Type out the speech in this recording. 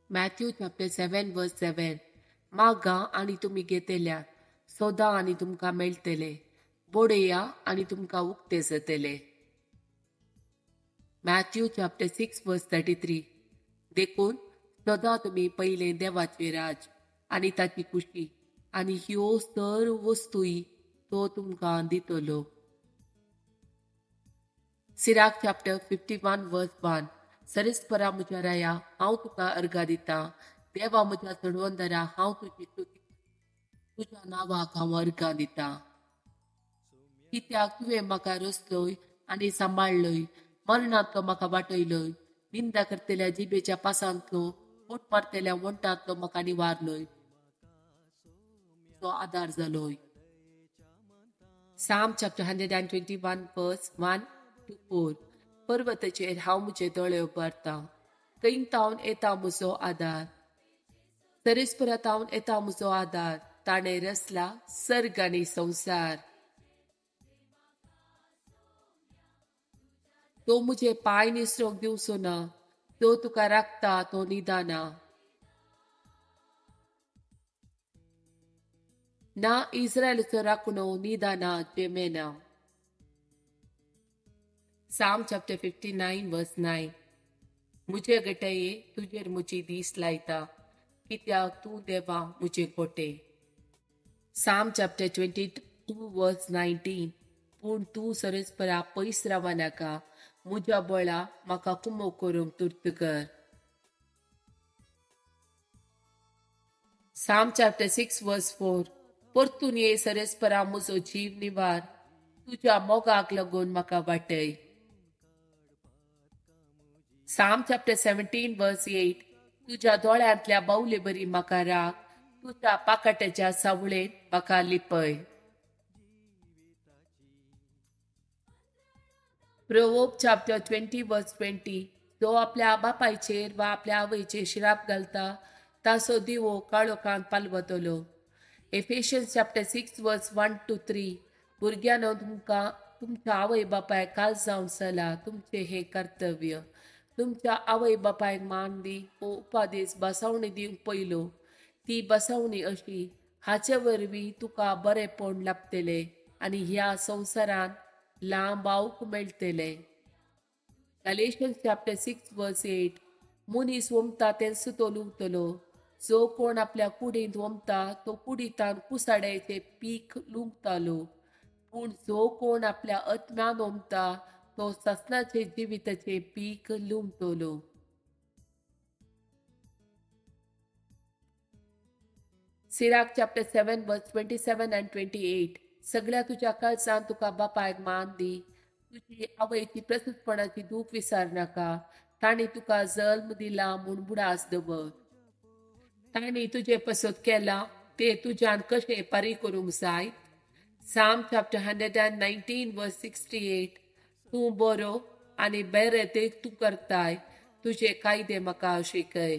Matthew chapter 7 verse 7. मागा आनी तुमी घेतल्या, सोदा आनी तुमकां मेळटले, बोडया आनी तुमकां उक्ते जातले. Matthew chapter 6 verse 33. देखून सदां तुमी पयलें देवाचें राज आनी ताची खुशी आनी ह्यो सर्व वस्तूय तो तुमकां दितलो. Sirach chapter 51 verse 1. सरेस्परा म्हज्या राया, हांव तुका अर्घा दितां. देवा म्हज्या चडवंदरा, हांव तुजी स्तुती, तुज्या नांवाक हांव अर्घा दितां. कित्याक तुवें म्हाका रचलोय आनी सांबाळ्ळय, मरणांतलो म्हाका वाटयलोय, निंदा करतल्या जिबेच्या पासांतलो, पोट मारतल्या वंटांतलो म्हाका निवारलोय, तो आदार जालोय. Psalm chapter 121 verse 1 to 4. पर्वताचेर हांव म्हजे दोळे उबारतां, थंय तावन येता म्हजो आदार. सरेस्परा तावन येता म्हजो आदार, ताणें रचला सर्ग आनी संवसार. तो म्हजे पांय निसरोंक दिवचो ना, तो तुका राखता तो निदाना. ना इस्रायलाचो राखणो निदाना जेमेना. Psalm chapter 59 verse 9. म्हजे गटये तुजेर म्हजी दीस लायता, कित्याक तूं देवा म्हजे कोटे. Psalm chapter 22 verse 19. पूण तूं सरेस्परा पयस रावा नाका, म्हज्या बळा म्हाका कुमो करूंक तुर्त कर. Psalm chapter 6 verse 4. परतून ये सरेस्परा म्हजो जीव निवार, तुज्या मोगाक लागून म्हाका वाटय. Psalm chapter 17 verse 8. तुज्या दोळ्यांतल्या बावले बरी म्हाका राख, तुज्या पाकाट्याच्या सावळेंत म्हाका लिपय. Proverb chapter 20 verse 20. जो आपल्या बापायचेर वा आपल्या आवयचेर शिराप घालता ताचो दिवो काळोखांत पालवतलो. Ephesians chapter 6 verse 1 to 3. भुरग्यांनो, तुमकां तुमच्या आवय बापायक खास जावन चला, तुमचें हें कर्तव्य. तुमच्या आवय बापायक मान दी हो उपादेश बसावणी दिवंक पयलो. ती बसावणी अशी, हाचे वरवीं तुका बरेंपण लाभतलें आनी ह्या संवसारांत लांब आवक मेळटलें. Galatians chapter 6 verse 8. मनीस वमता तेंच तो लुंवतलो. जो कोण आपल्या कुडींत वमता तो कुडींतान कुसाड्याचें पीक लुंवतालो, पूण जो कोण आपल्या आत्म्यान वमता तो सासणाचे जिविताचें पीक लुंवतलो. Sirach chapter 7 verse 27 and 28. सगळ्या तुज्या काळजान तुका बापायक मान दी, तुजी आवयची प्रसूतपणाची दूख विसार नाका. तांणी तुका जल्म दिला म्हूण बुडास दवर. तांणी तुजे पसत केलां ते तुज्यान कशें पारी करूंक जाय. Psalm chapter 119 verse 68. तूं बरो आनी बरें ते तूं करताय, तुजे कायदे म्हाका शिकय.